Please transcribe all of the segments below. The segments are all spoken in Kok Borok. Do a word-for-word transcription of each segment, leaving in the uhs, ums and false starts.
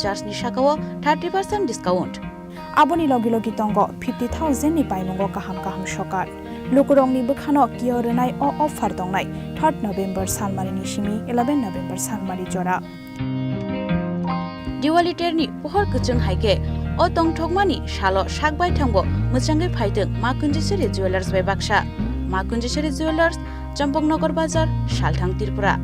Charge ni saka o thirty percent discount. Aboni logi logi tongo fifty thousand ni paimungo kaham kaham sokar. Lukurokni bwkhano kio rwnai o offer tongnai third November salmari ni simi eleven November salmari jora. Diwali terni pohor kwchwng hai khe o tongthokmani salo sak baithangbo mwchangwi phaitwng Ma Kunjiswari Jewellers bai baksa. Ma Kunjiswari Jewellers, Champaknagar Bazar, Salthang, Tripura.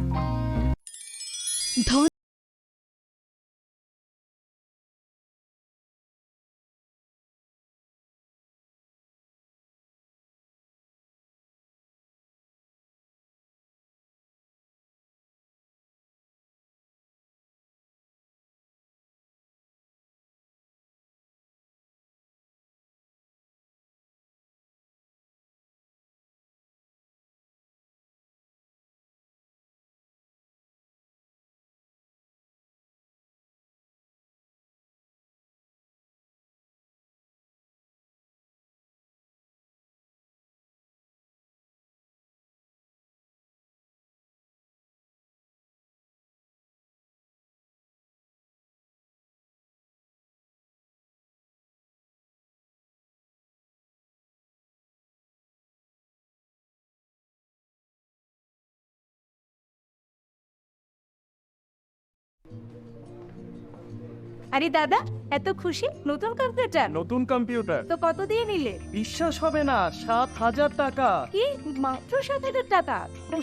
আরে দাদা, এত খুশি? নতুন কম্পিউটার? নতুন কম্পিউটার। তো কত দিয়ে নিলে? বিশ্বাস হবে না, সাত হাজার টাকা। কি? মাত্র সাত হাজার টাকা?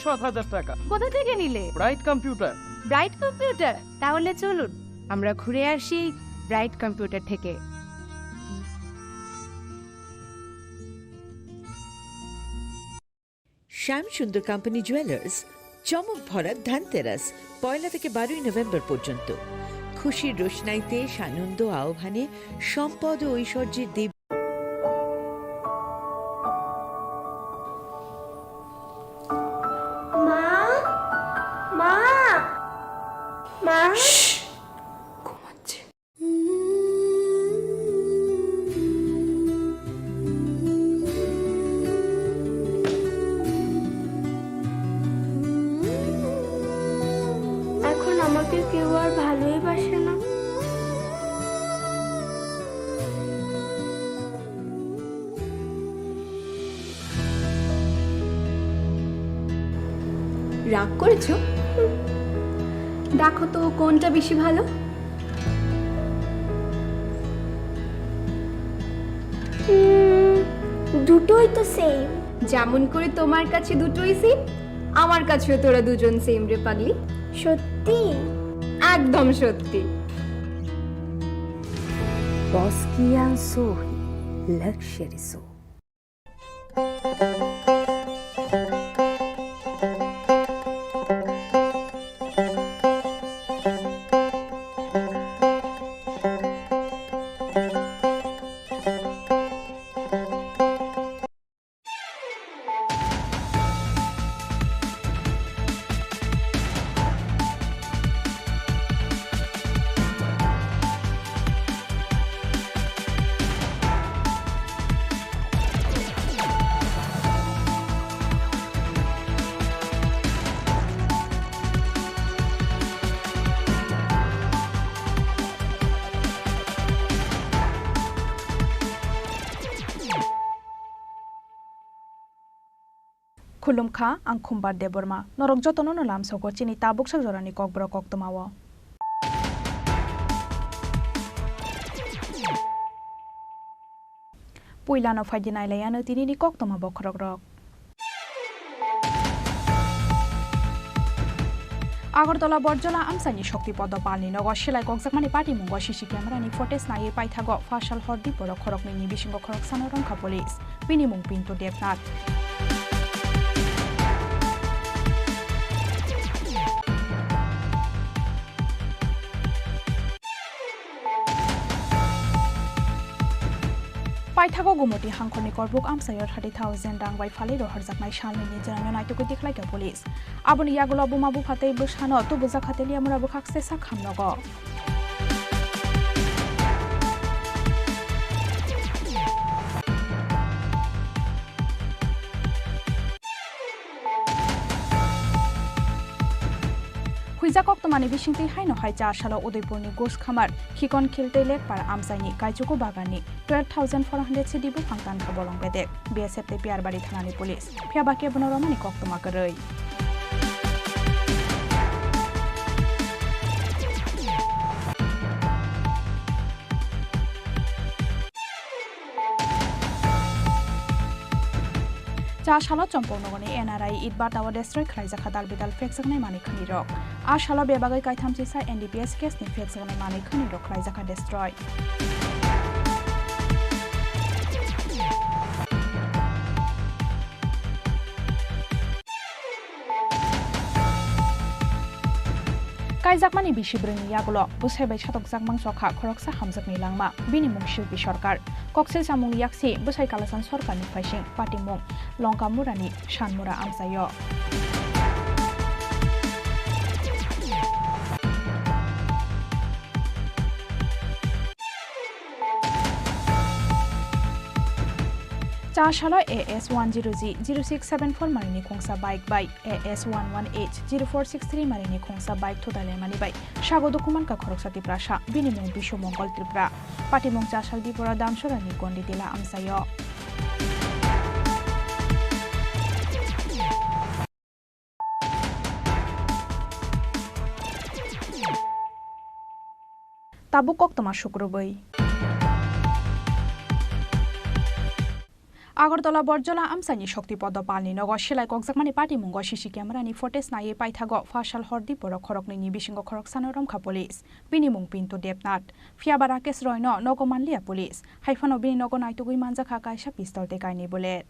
সাত হাজার টাকা। কোথা থেকে নিলে? Bright computer. Bright computer? তাহলে চলুন, আমরা ঘুরে আসি ব্রাইট কম্পিউটার থেকে। শ্যাম সুন্দর কোম্পানি জুয়েলার্স, চমক ভরা ধনতেরাস, পয়লা থেকে বারোই নভেম্বর পর্যন্ত। খুশির রোশনাইতে, সানন্দ আহ্বানে, সম্পদ ও ঐশ্বর্যের দেবী। মা, মা, মা। ঘুমাচ্ছে। এখন আমাকে কেউ আর ভালোই বাসে না। রাগ করেছো? দেখো তো কোনটা বেশি ভালো। উম, দুটোই তো সেম। যেমন করে তোমার কাছে দুটোই সেম, আমার কাছেও তোরা দুজন সেম রে পাগলি। সত্যি? একদম সত্যি। Boskia Sohi Luxury Soho. Khulumkha, ang Khumbar Debbarma. Norok jotono no lamsogo chini tabuksa jorani kokborok koktwmao. Puilano phaidi nailaiano tinini koktwma bokhorokrok. Agartala Borjola amchaini Shakti Podo palni nogo silai kokjakmani patimungo C C camera ni footage naiwi paithago phasal hordi borok khoroknwini bisingo khoroksano romkha police. Bini mung Pintu Debnath. Paithago Gumoti hangkhorni korbuk amchaio thirty thousand rang bai phalwi rohorjaknai salnwini jwnano naitugwi tikhlaikha police. Aboni yagulo buma bupha tei bwsano tubujak kha Teliamura bwkhak se sak hamnogo. Koktwmani bisingtwi haino hai char salo Udaipurni Ghosh Khamar, Khikon Khil tei Lekpar amchaini Kaichuku baganni twelve thousand four hundred sidi buphang tankha bolong bedek. B S F tei Piyarbari thanani police. Phiya ba kebono romani koktwma kwrwi. Cha salo Chompoknogorni N R I Itbar Tower destroy khlaijak kha dal bidal phekjaknai manwi khwnirok. A salo bebagwi kaitham chisa N D P S case ni phekjaknai manwi khwnirok khlaijak kha destroy. Kaijakmani bisi brwini yagulo bwsai bai satokjak mangso kha khoroksa hamjakni langma, bini mung Silpi Sarkar. Koksil samungni yaksi bwsai Kalasan Sarkarni phaising patimung Longkamurani Sanmura amchaio. Cha salo A S one zero G zero six seven four manwini khungsa bike bai A S one one H zero four six three manwini khungsa bike thutai laimani bai sago dukhu mankha khoroksa Tiprasa, bini mung Bishu Mongol Tripura. Patimung Chasal Dipora Damsorani Gondi Tila amchaio. Tabuk koktwma sukrubwi. Agartala Borjola amchaini Shakti Poddo Palni nogo silai kokjakmani patimungo C C camera ni footage naiwi paithago phasal hor diporo khoroknwini bisingo khoroksano romkha police. Bini mung Pintu Debnath. Phiyaba Rakesh Roy no nogo manliya police. Haiphano bini nogo naitugwi manjakha kaisa pistol tei kainwi bullet.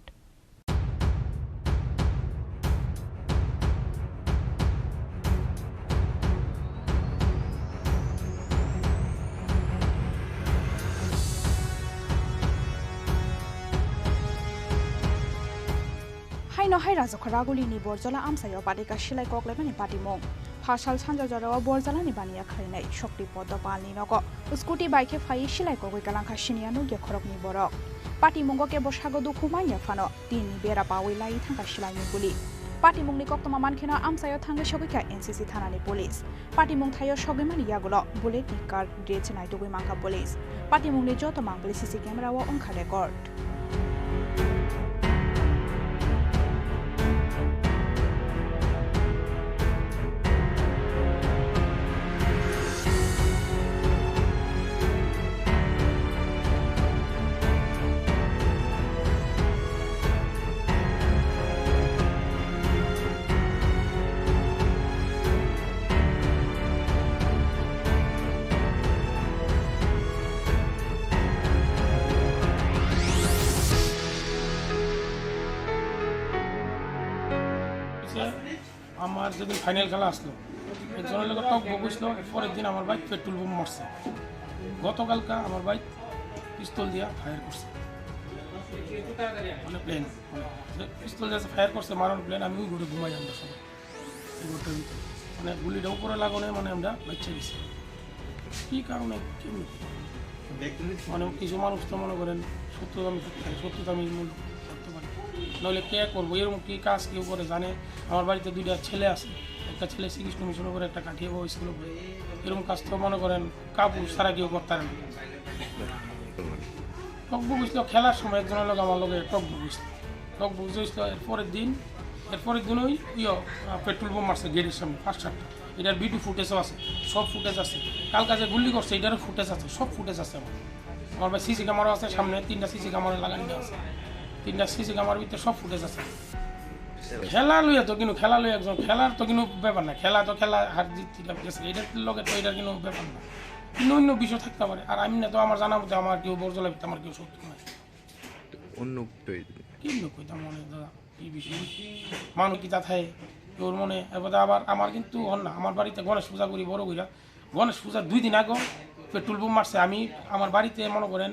Haino hai Rajakha Ragulini Borjola amchaio badika silai koklaimani patimung. Phasal sanja jorao Borjolani baniya khlainai Shakti Poddo Palni nogo scooty bai khe phaiwi silai kogwi kalangkha siniya nukya khoroknwi borok. Patimungo kebo sago dukhu manya phano tinni bera pawi lai thangkha silaini guli. Patimungni koktwma mankheno amchaio thangwi sogwikha N C C thanani police. Patimung thaio sogwimani yagulo bullet ni cartridge naitugwi mankha police. Patimungni joto mangpili C C camera o wngkha record. আমার যেদিন ফাইনাল খেলা আসলো, একজনের লগে টক বক হইছিল, এর পরের দিন আমার ভাই পেট্রোল বোম মারছে। গতকালকা আমার ভাই পিস্তল দিয়া ফায়ার করছে, মানে প্লেন, মানে পিস্তল দিয়ে ফায়ার করছে, মারার প্লেন। আমি ওই ঘরে ঘুমাই, আমরা সবাই এই ঘরটার ভিতরে, মানে গুলিটা উপরে লাগানো, মানে আমরা বাচ্চা গেছি। কি কারণে, কেমনি? মানে কিছু মানুষ তো মনে করেন সত্য আমি থাকতে পারি, সত্য তো আমি মূল করতে পারি, নইলে কে করবো? এরকম কি কাজ কেউ করে জানে? আমার বাড়িতে দুইটা ছেলে আছে, একটা ছেলে শ্রীকৃষ্ণ মিশনে পড়ে, একটা কাঠিয়াবাবু স্কুলে পড়ে। এরকম কাজ তো মনে করেন কাপুরুষ ছাড়া কেউ করতে পারে না। টক বক হইছিল, খেলার সময় একজনের লগে আমার লগে টক বক হইছিল। টক বক হইছিল, এর পরের দিন, এর পরের দিন ওই ইয়ো, আহ, পেট্রোল বোম মারছে গেটের সামনে, ফার্স্ট হাফ। এটার ভিডিও ফুটেজও আছে, সব ফুটেজ আছে। কালকা যে গুলি করছে, এটারও ফুটেজ আছে, সব ফুটেজ আছে আমার। আমার ভাই সিসি ক্যামেরা আছে সামনে, তিনটা সিসি ক্যামেরা লাগানো আছে, তিনটা সিসি ক্যামেরার ভিতরে সব ফুটেজ আছে। খেলা লইয়া তো কিন্তু, খেলা লইয়া একজন, খেলার তো কিন্তু ব্যাপার না, খেলা তো খেলা, হার জিত ঠিক আছে, এটার লগে তো এটার কিন্তু ব্যাপার না, কিন্তু অন্য বিষয় থাকতে পারে। আর আমি না তো, আমার জানা মতে আমার কেউ বর্জলা, আমার কেউ শত্রু নাই। অন্য তো এই কিন্তু কইতাম মনে দাদা, কি বিষয়? মানুষ কিতা থাকে, কেউর মনে, এবার আবার আমার কিন্তু হন না, আমার বাড়িতে গণেশ পূজা করি বড় কইরা, গণেশ পূজার দুই দিন আগে পেট্রোল বোম মারছে। আমি আমার বাড়িতে মনে করেন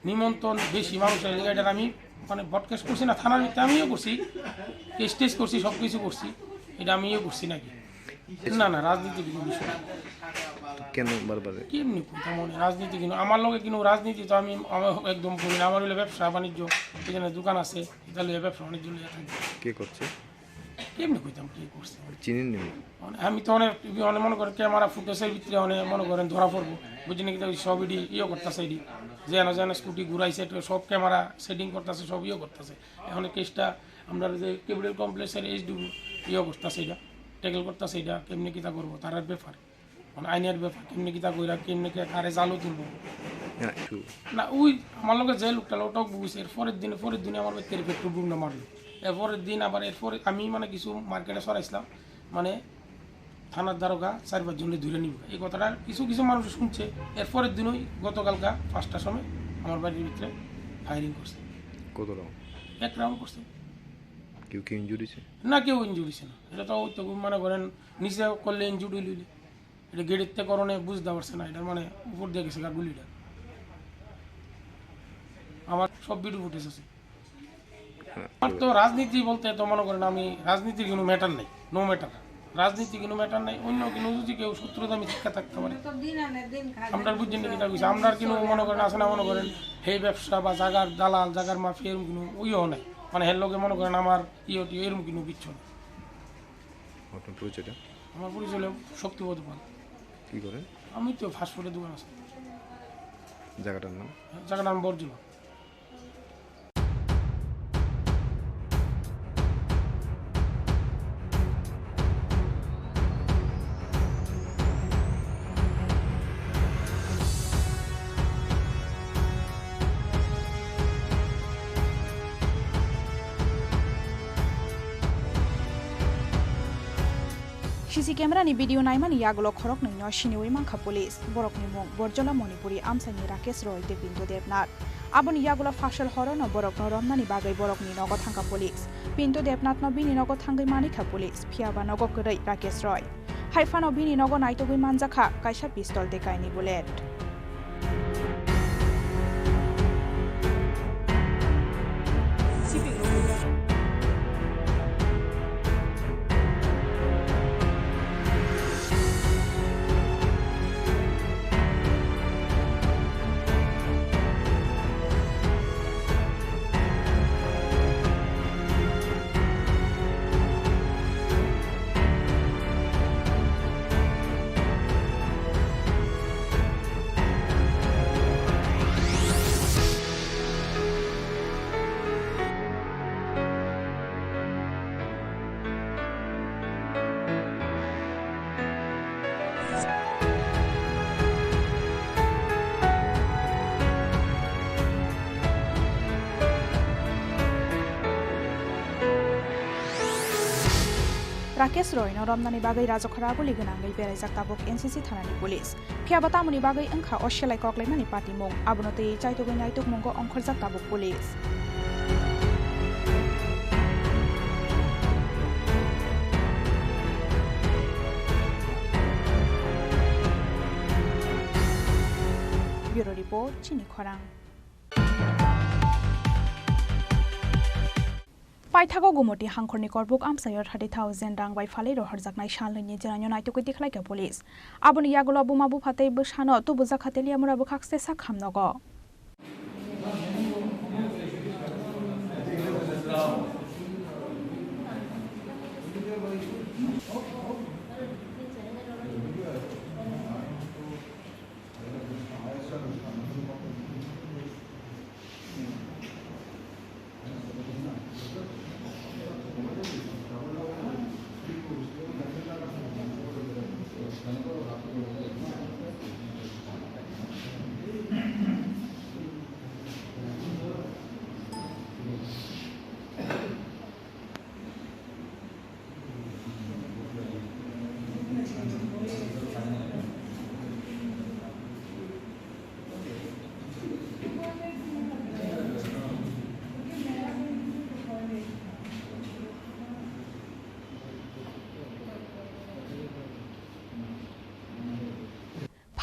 নিমন্ত্রণ বেশি মানুষের লেগে, এটা আমি মানে ব্রডকাস্ট করছি না, থানার ভিতরে আমিও করছি, কেস টেস করছি, সব কিছু করছি, এটা আমিও করছি নাকি? না, না, রাজনীতি কোনো বিষয় না। তো কেন বারবার? কি এমনি কথা মনে, রাজনীতি কিন্তু আমার লগে কিন্তু রাজনীতি তো আমি, আমি একদম করি না। আমার হইলে ব্যবসা বাণিজ্য, এখানে দোকান আছে, এটা লইয়া ব্যবসা বাণিজ্য লইয়া থাকি। কে করছে? কেমনে কইতাম কি করছে? চিনি নি? মানে আমি তো অনেক, অনেক মনে করেন ক্যামেরা ফুটেজের ভিতরে অনেক মনে করেন ধরা পড়বো, বুঝছেন কি? তাই সব এডি ইয়ে করতেছে এডি, যেন যেন স্কুটি ঘুরাইছে, তো সব ক্যামেরা সেটিং করতেছে, সব ইয়ে করতেছে। এখন কেসটা আমরা যে ক্যাপিটাল কমপ্লেক্সের এইচডিবি ইয়ে করতেছে, এটা ট্যাকল করতেছে, এটা কেমনে কিতা করবো তার ব্যাপার। মানে আইনের ব্যাপার, কেমনে কিতা কইরা, কেমনে কে কারে জালো তুলবো। না, একটু না, ওই আমার লগে যে লোকটা, লোকটা বুঝছে, এর পরের দিনে, পরের দিনে আমার ব্যক্তির পেট্রোল বুম না মারলো। এর পরের দিন আবার, এর পরে আমি মানে কিছু মার্কেটে সরাইছিলাম, মানে থানার দারোগা চার পাঁচ জনকে ধরে নিব, এই কথাটা কিছু কিছু মানুষ শুনছে। এর পরের দিনই গতকালকা পাঁচটার সময় আমার বাড়ির ভিতরে ফায়ারিং করছে। কত রাউন্ড? এক রাউন্ড করছে। কেউ কি ইনজুরি হয়েছে? না, কেউ ইনজুরি হয়েছে না। এটা তো ওই তো মনে করেন নিচে করলে ইনজুরি হইলে এটা গেটের তে করণে বুঝতে পারছে না, এটা মানে উপর দিয়ে গেছে গা গুলিটা। আমার সব ভিডিও ফুটেজ আছে। হ্যাঁ। আমার তো রাজনীতি বলতে তো মনে করেন আমি রাজনীতির কোনো ম্যাটার নেই, নো ম্যাটার। রাজনীতি কোনো ম্যাটার নেই, অন্য কোনো যদি কেউ শত্রুতা আমি টিকে থাকতে পারে। আমরা বুঝছেন না কিতা কইছে, আমরা কিন্তু মনে করেন আছে না, মনে করেন এই ব্যবসা বা জাগার দালাল, জাগার মাফিয়া এরকম কোনো ইয়েও নাই। মানে হের লগে মনে করেন আমার ইয়ে টিয়ে এরকম কোনো কিচ্ছু নেই। আপনার পরিচয়টা? আমার পরিচয় হলো শক্তিপদ পাল। কি করেন? আমি তো ফাস্টফুডের দোকান আছে। জায়গাটার নাম? জায়গাটার নাম বর্জনা। C C camera ni video naimani yagulo khoroknwi no siniwi mankha police. Borokni mung Borjola Manipuri, amchaini Rakesh Roy tei Pintu Debnath. Aboni yagulo phasal horono borokno romnani bagwi borokni nogo thangkha police. Pintu Debnathno bini nogo thangwi manikha police, phiyaba nogo kwrwi Rakesh Roy. Hai phano bini nogo naitugwi manjakha kaisa pistol tei kainwi bullet. Rakesh Roy no romnani bagwi Rajakhara guli gwnangwi beraijak tabuk N C C thanani police. Phiyaba tamoni bagwi wngkha o selai koklaimani patimung, abono twiwi chaitugwi naitukmungo ongkhorjak tabuk police. Bureau Report, Chini Khorang. Paithago Gumoti Hangkhorni Korbuk amchaio thirty thousand rang bai phalwi rohorjaknai salnwini chwraino naitugwi tikhlaikha police. Aboni yagulo buma bupha tei bwsano tubujakha Teliamura bwkhakse sak hamnogo.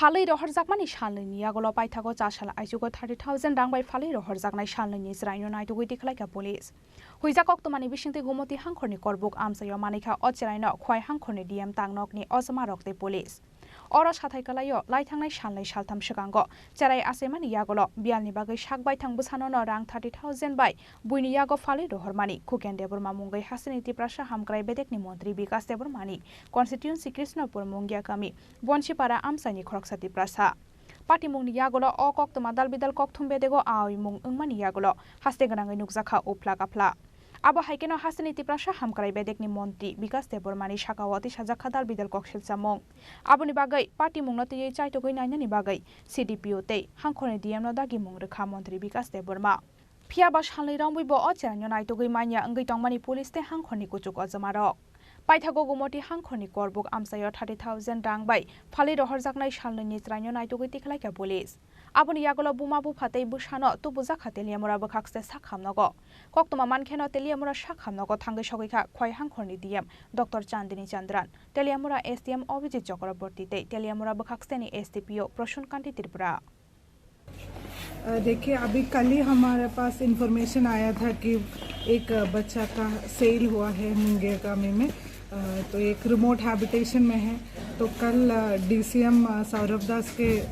Phalwi rohorjakmani salnwini yagulo paithago cha sal aichugo thirty thousand rang bai phalwi rohorjaknai salnwini chwraino naitugwi tikhlaikha police. Huijak koktwmani bisingtwi Gumoti Hangkhorni Korbuk amchaio manikha o chwraino Khwai Hangkhorni D M tangnokni ojomarok tei police. Oro sathai kwlaio laithangnai salnwi saltham swkango cherai achaimani yagulo biyalni bagwi sak baithang bwsanono rang thirty thousand bai buini yago phalwi rohormani Khuken Debbarma mungwi hasteni Tiprasa hamkrai bedekni montri Bikas Debbarmani constituency Krishnapur Mungia kami Bonsipara amchaini khoroksa Tiprasa. Patimungni yagulo o koktwma dal bidal kokthum bedego awi mung wngmani yagulo haste gwnangwi nukjakha uphla kaphla. Abo hai kheno hasteni Tiprasa hamkrai bedekni montri Bikas Debbarmani sakao tisajakha dal bidal kok silchamung. Aboni bagwi patimungno twiwi chaitogwi nainani bagwi C D P O tei hangkhorni D M no dagimung rwkha montri Bikas Debbarma. Phiya ba salni romwi bo o cheraino naitugwi manya wngwi tongmani police tei hangkhorni kuchuk ojomarok. Paithago Gumoti hangkhorni korbuk amchaio thirty thousand rang bai phalwi rohorjaknai salnwini cheraino naitugwi tikhlaikha police. Aboni yagulo buma bupha tei bwsano tubujakha Teliamura bwkhakste sakhamnogo. Koktwma mankheno Teliamura sakhamnogo thangwi sogwikha Khwai hangkhorni D M Doctor Chandini Chandran, Teliamura S D M Abhijit Chakraborty tei Teliamura bwkhakseni S D P O Prasun Kanti Tripura. अ, देखिए, अभी कल ही हमारे पास इन्फॉर्मेशन आया था कि एक, अ, बच्चा का सेल हुआ है मुंगेर कामी में। अ, तो एक रिमोट हैबिटेशन में है। तो कल, अ, D C M, अ, सौरभ दास के, अ,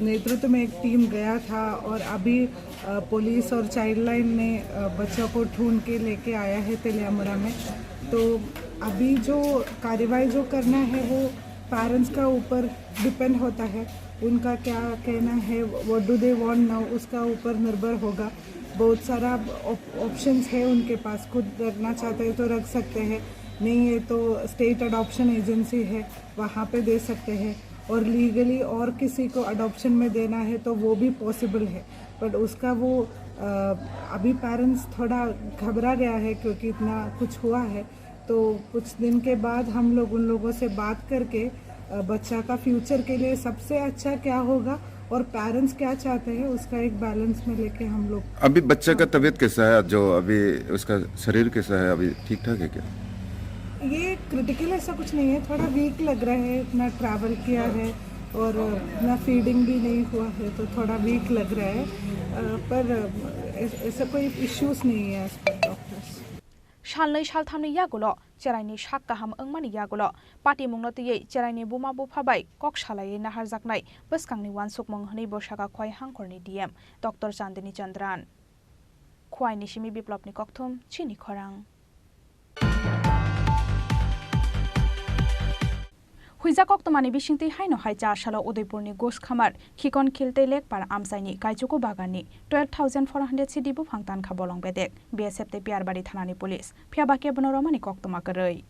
नेतृत्व में एक टीम गया था और अभी, अ, पुलिस और चाइल्ड लाइन ने, अ, बच्चा को ढूंढ के लेके आया है तेलियामुरा में। तो अभी जो कार्रवाई जो करना है वो पेरेंट्स का ऊपर डिपेंड होता है, उनका क्या कहना है, what do they want now, उसका ऊपर निर्भर होगा। बहुत सारा ऑप-, ऑप्शंस है उनके पास, खुद रखना चाहते हैं तो रख सकते हैं, नहीं है तो स्टेट अडॉप्शन एजेंसी है, वहाँ पे दे सकते हैं, और लीगली और किसी को अडॉप्शन में देना है तो वो भी पॉसिबल है। बट उसका वो, अ, अभी पेरेंट्स थोड़ा घबरा गया है क्योंकि इतना कुछ हुआ है। तो कुछ दिन के बाद हम लोग उन लोगों से बात करके, अ, बच्चा का फ्यूचर के लिए सबसे अच्छा क्या होगा और पेरेंट्स क्या चाहते हैं, उसका एक बैलेंस में लेके हम लोग। अभी बच्चा का हाँ। तबीयत कैसा है, जो अभी उसका शरीर कैसा है, अभी ठीक ठाक है क्या? ये क्रिटिकल ऐसा कुछ नहीं है, थोड़ा वीक लग रहा है, इतना ट्रैवल किया है और इतना फीडिंग भी नहीं हुआ है, तो थोड़ा वीक लग रहा है। अ, पर, अ, ऐस-, ऐसा कोई इश्यूज नहीं है as per doctors। Salnwi salthamni yagulo cheraini sak kaham wngmani yagulo patimungno twiwi cheraini buma bupha bai kok salaiwi naharjaknai bwskangni uansukmung hwnwi bo sakha Khwai hangkhorni D M Doctor Chandini Chandran. Khwaini simi Biplopni kokthum, chini khorang. Huijak koktwmani bisingtwi haino hai char salo Udaipurni Guskhamar, Khikonkhil tei Lekpar amchaini Kaichuku baganni twelve thousand four hundred sidi buphang tankha bolong bedek, B S F tei Piyarbari thanani police, phiyaba kebono romani koktwma kwrwi.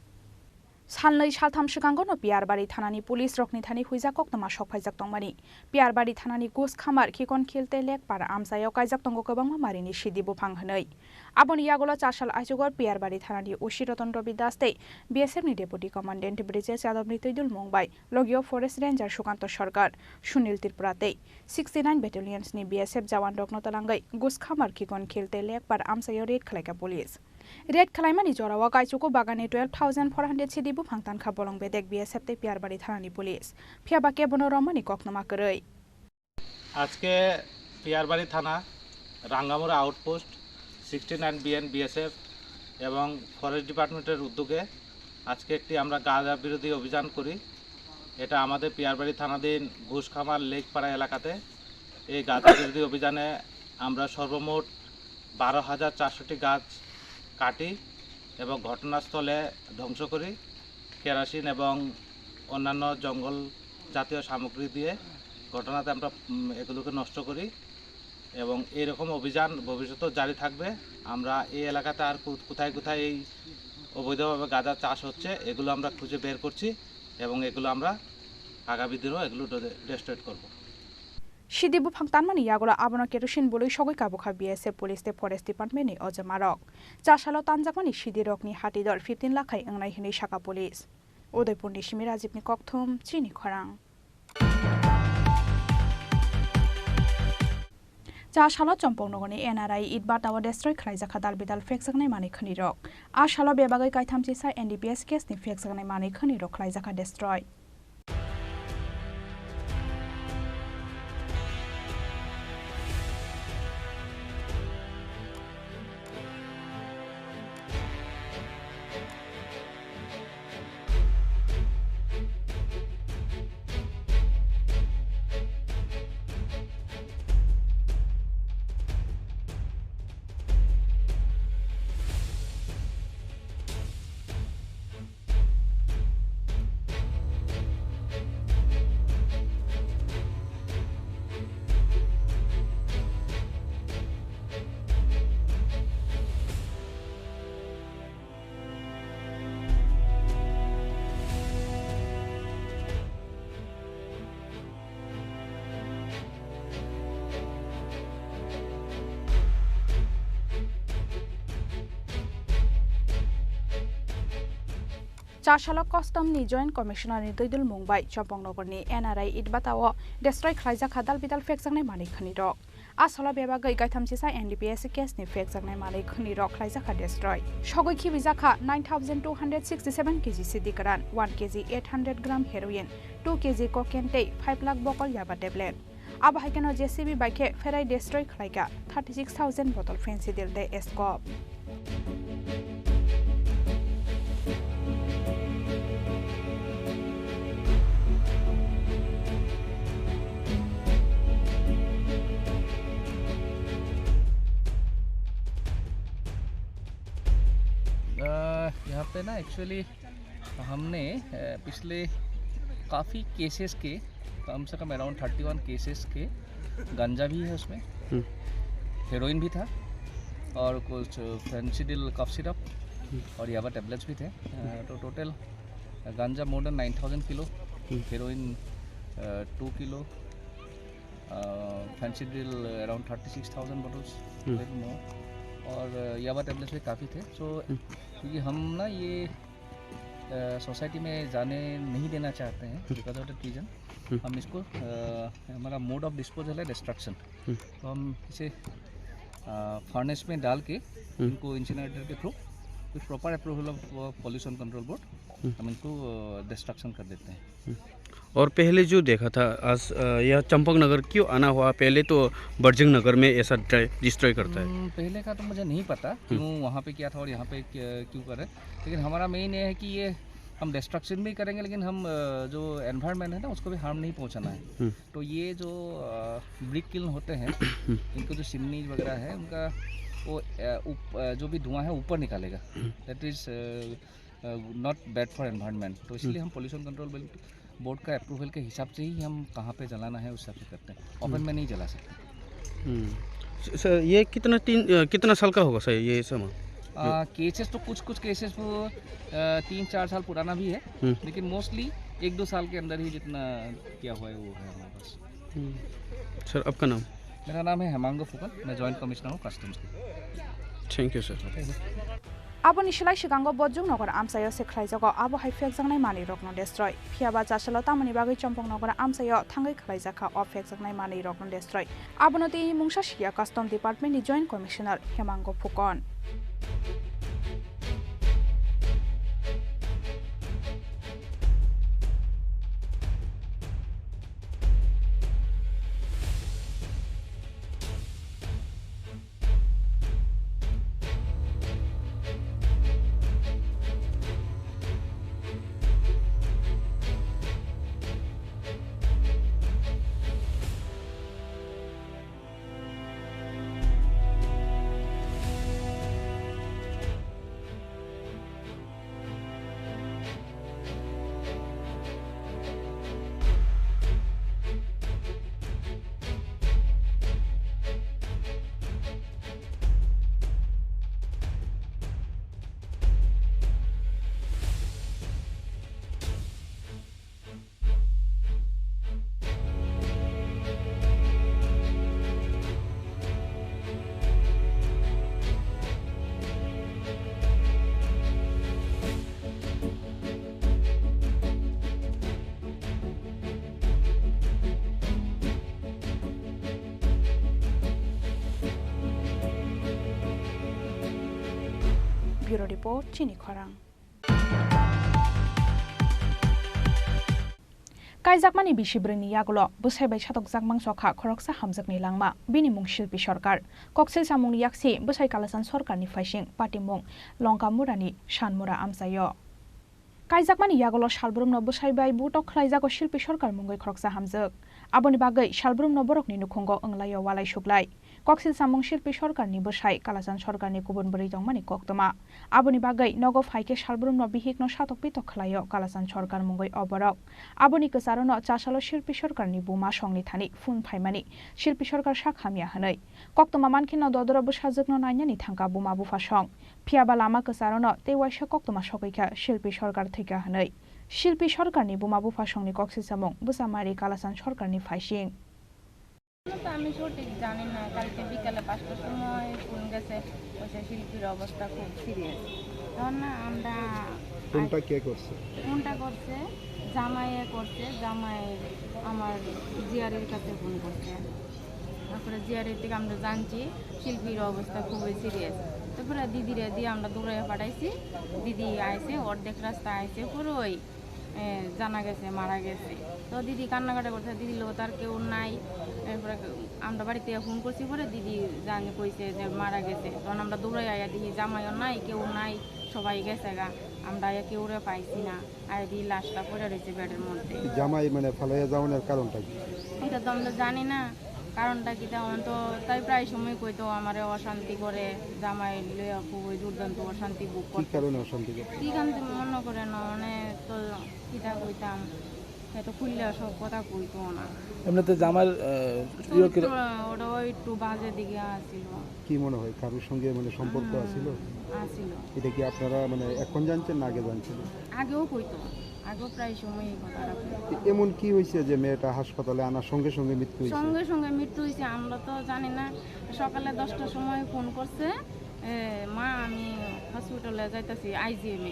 Salnwi saltham swkangono Piyarbari thanani police rokni thani huijak koktwma sokphaijak tongmani. Piyarbari thanani Guskhamar, Khikonkhil tei Lekpar amchaio kaijak tongo kwbangma marini sidi buphang hwnwi. Aboni yagulo char sal aichugo Piyarbari thanani O C Roton Robi Das tei B S F ni Deputy Commandant Brijesh Yadav ni twidulmung bai logio Forest Ranger Sukanto Sarkar, Sunil Tripura tei sixty nine Battalions ni B S F jawan rokno twlangwi Guskhamar, Khikonkhil tei Lekpar amchaio raid khlaikha police. Raid khlaimani jorao Kaichuku baganni twelve thousand four hundred sidi buphang tankha bolong bedek B S F tei Piyarbari thanani police. Phiyaba kebono romani koktwma kwrwi. আজকে পিয়ারবাড়ি থানা, Rangamura outpost, sixty nine BN BSF এবং forest ডিপার্টমেন্টের উদ্যোগে আজকে একটি আমরা গাঁজা বিরোধী অভিযান করি। এটা আমাদের পিয়ারবাড়ি থানাধীন ঘুষখামার লেকপাড়া এলাকাতে। এই গাঁজা বিরোধী অভিযানে আমরা সর্বমোট বারো হাজার চারশোটি গাছ কাটি এবং ঘটনাস্থলে ধ্বংস করি। কেরাসিন এবং অন্যান্য জঙ্গল জাতীয় সামগ্রী দিয়ে ঘটনাতে আমরা, উম, এগুলোকে নষ্ট করি এবং এইরকম অভিযান ভবিষ্যতেও জারি থাকবে। আমরা এই এলাকাতে আর কো-, কোথায় কোথায় এই অবৈধভাবে গাঁজা চাষ হচ্ছে, এগুলো আমরা খুঁজে বের করছি এবং এগুলো আমরা আগামী দিনেও এগুলো ডে-, ডেস্ট্রয়েড করব। Sidi buphang tanmani yagulo abono kerosene bului sogwi kabukha B S F police tei forest department ni ojomarok. Chasalo tanjakmani sidi rokni hati dor fifteen lakh hai wngnai hinwi sakha police. Udaipurni simi Rajibni kokthum, chini khorang. Cha salo Chompoknogorni N R I Itbata o destroy khlaijakha dalbidal phekjaknai manwi khwnirok. A salo bebagwi kaithamchisa N D P S case ni phekjaknai manwi khwnirok khlaijakha destroy. Chasalo Custom ni Joint Commissioner ni dwidul mung bai Champaknagar ni N R I Itbata o destroy khlaijak kha dal bidal phekjaknai manwi khwnwi rok. A salo bebagwi gaitham sisa N D P S case ni phekjaknai manwi khwnwi rok khlaijak kha destroy. Sogwi khibijak kha nine thousand two hundred sixty seven K G sidi kwran, one K G eight hundred gram heroin, two K G cocaine tei five lakh bokol yaba tablet. Abo hai kheno J C B bai khe pherai destroy khlai kha thirty six thousand bottle Phensedyl tei Scope. अ, यहाँ पे ना actually हमने, अ, पिछले काफ़ी केसेस के, कम से come around thirty one cases के गांजा भी है उसमें, हम्म। हेरोइन भी था और कुछ फेंसिडिल कफ सिरप हम्म। और याबा टैबलेट्स भी थे। अ, तो total ganja more than nine thousand kilo, hmm. Heroin, uh, two kilo, uh, Phensedyl around thirty six thousand bottles, hmm. Very more. और, अ, याबा टैबलेट्स भी काफ़ी थे। सो, हम्म। क्योंकि हम ना ये, अ, सोसाइटी में जाने नहीं देना चाहते हैं, हम्म। बिकॉज ऑफ द रीजन, हम्म। हम इसको, अ, हमारा मोड ऑफ डिस्पोजल है डिस्ट्रक्शन। हम्म। तो हम इसे, अ, फर्नेस में डाल के हम्म। इनको इंसिनरेटर के through, with proper approval of pollution control board, hmm. हम इनको, अ, डिस्ट्रक्शन कर देते हैं। हम्म। और पहले जो देखा था, आज, अ, यह चंपक नगर क्यों आना हुआ? पहले तो बरजिंग नगर में ऐसा ड्राइ-, डिस्ट्रॉय करता है। हम्म, पहले का तो मुझे नहीं पता हम्म। क्यों वहाँ पे क्या था और यहाँ पे क्या, क्यों कर रहे हैं। लेकिन हमारा मेन ये है कि ये हम डिस्ट्रक्शन भी करेंगे, लेकिन हम, अ, जो एनवायरनमेंट है ना, उसको भी हार्म नहीं पहुँचाना है। हम्म। तो ये जो, अ, ब्रिक किल्न होते हैं, हम्म। इनको जो चिमनी वगैरह है, उनका वो, अ, उप-, अ, जो भी धुआं है, ऊपर निकालेगा। हम्म। That is, a, a, not bad for environment। तो इसलिए हम्म। हम पॉल्यूशन कंट्रोल बिल, बोर्ड का अप्रूवल के हिसाब से ही हम कहाँ पे जलाना है, उस हिसाब से करते हैं। ओपन हम्म। में नहीं जला सकते। हम्म। स-, सर, ये कितना तीन, अ, कितना साल का होगा सर, ये सब? आ, केसेस तो कुछ, कुछ केसेस वो, अ, तीन चार साल पुराना भी है, हम्म। लेकिन मोस्टली एक दो साल के अंदर ही जितना किया हुआ है, वो है हमारे पास। हम्म। सर, आपका नाम? मेरा नाम है हेमांग फुकन, मैं जॉइंट कमिश्नर हूँ कस्टम्स की। Thank you, sir. Aboni slai swkango Bojong Nagar amchaio se khlaijago, abo hai phekjaknai manwi rokno destroy. Phiya ba Chasalo tamoni bagwi Champaknagar amchaio thangwi khlaijak kha o phekjaknai manwi rokno destroy. Abono tei mungsa siya Custom Department ni Joint Commissioner Hemango Phukon. Bureau Report, Chini Khorang. Kaijakmani bisi brwi ni yagulo bwsai bai satokjak mangso kha khoroksa hamjakni langma, bini mung Shilpi Sarkar. Koksil samungni yaksi bwsai Kalachan Sarkarni phaising patimung Longkamurani Sanmura amchaio. Kaijakmani yagulo salbrumno bwsai bai butok khlaijago Shilpi Sarkar mungwi khoroksa hamjak. Aboni bagwi salbrumno borokni nukhungo wnglaio walai suklai. Koksil samung Shilpi Sarkarni bwsai Kalachan Sarkarni kubun bwrwi tongmani koktwma. Aboni bagwi nogo phai khe salbrumno bihikno satok pitok khlaio Kalachan Sarkar mungwi o borok. Aboni kwcharono Chasalo Shilpi Sarkarni buma songni thani phone phaimani Shilpi Sarkar sak hamya hwnwi. Koktwma mankhe no dodoro bwsajwkno nainani thangkha buma bupha song. Phiya ba lama kwcharono tei waisa koktwma sogwi kha Shilpi Sarkar thwikha hwnwi. Shilpi Sarkarni buma bupha songni koksil samung bwsa mari Kalachan Sarkarni phaising. তো আমি সঠিক জানি না, কালকে বিকালে পাঁচটার সময় ফোন গেছে, বলছে শিল্পীর অবস্থা খুব সিরিয়াস। তখন না আমরা ফোনটা কে করছে? ফোনটা করছে, জামাইয়ে করছে, জামাই আমার জিআরইর কাছে ফোন করছে। তারপরে জিআরই থেকে আমরা জানছি শিল্পীর অবস্থা খুবই সিরিয়াস। তারপরে দিদিরে দিয়ে আমরা দৌড়াইয়া পাঠাইছি, দিদি আইছে, অর্ধেক রাস্তা আইছে, পুরো ওই এ, জানা গেছে মারা গেছে। তো দিদি কান্নাকাটি করছে, দিদির লোক তার কেউ নাই। এরপরে আমরা বাড়িতে ফোন করছি, পরে দিদি জানি কইছে যে মারা গেছে। তখন আমরা দৌড়াই আয়া দেখি জামাইও নাই, কেউ নাই, সবাই গেছে গা। আমরা আয়া কেউরে পাইছি না। আয়া দেখি লাশটা পড়ে রয়েছে বেডের মধ্যে। জামাই মানে ফালাইয়া যাওয়ানোর কারণটা কি? এটা তো আমরা জানি না। কারণটা কি, তেমন তো তাই প্রায় সময় কইতো আমারে অশান্তি করে, জামাই লইয়া খুবই দুর্দান্ত অশান্তি ভোগ কি করে। কারণে অশান্তি করে? কি কারণে মনে করে না, মানে তো কিতা কইতাম, এত খুললে সব কথা কইতো না। এমনিতে জামাইর, আহ, ইয়ে কি তো ওটা ওই একটু বাজে দিকে আসিল। কি মনে হয়, কারোর সঙ্গে মানে সম্পর্ক হুম, আছিল? আছিল। এটা কি আপনারা মানে এখন জানছেন না আগে জানছিলেন? আগেও কইতো, আগেও প্রায় সময় এই কথাটা কইতো। এ-, এমন কি হয়েছে যে মেয়েটা হাসপাতালে আনার সঙ্গে সঙ্গে মৃত্যু হয়েছে? সঙ্গে সঙ্গে মৃত্যু হয়েছে, আমরা তো জানি না। সকালে দশটার সময় ফোন করছে, এ, "মা, আমি হসপিটালে যাইতাছি, আইজিএম এ।"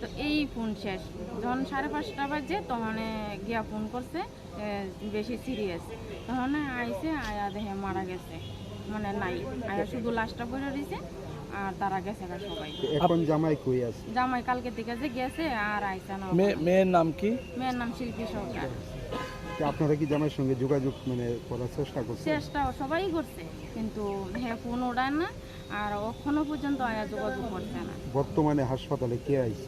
তো এই ফোন শেষ। যখন সাড়ে পাঁচটা বাজে, তখন গিয়া ফোন করছে, এ, বেশি সিরিয়াস। তখন আইছে, আয়া দেখে মারা গেছে, মানে নাই, আয়া শুধু লাশটা পড়ে রইছে, আর তারা গেছে গা সবাই। তো এখন জামাই কই আছে? জামাই কালকে থেকে যে গেছে, আর আইছে না। মে-, মেয়ের নাম কি? মেয়ের নাম শিল্পী সরকার। তো আপনারা কি জামাইয়ের সঙ্গে যোগাযোগ মানে করার চেষ্টা করছেন? চেষ্টা সবাই করছে, কিন্তু হে ফোন ওঠায় না। আর এখনো পর্যন্ত আয়া যোগাযোগ করছে না। বর্তমানে হাসপাতালে কে আইছে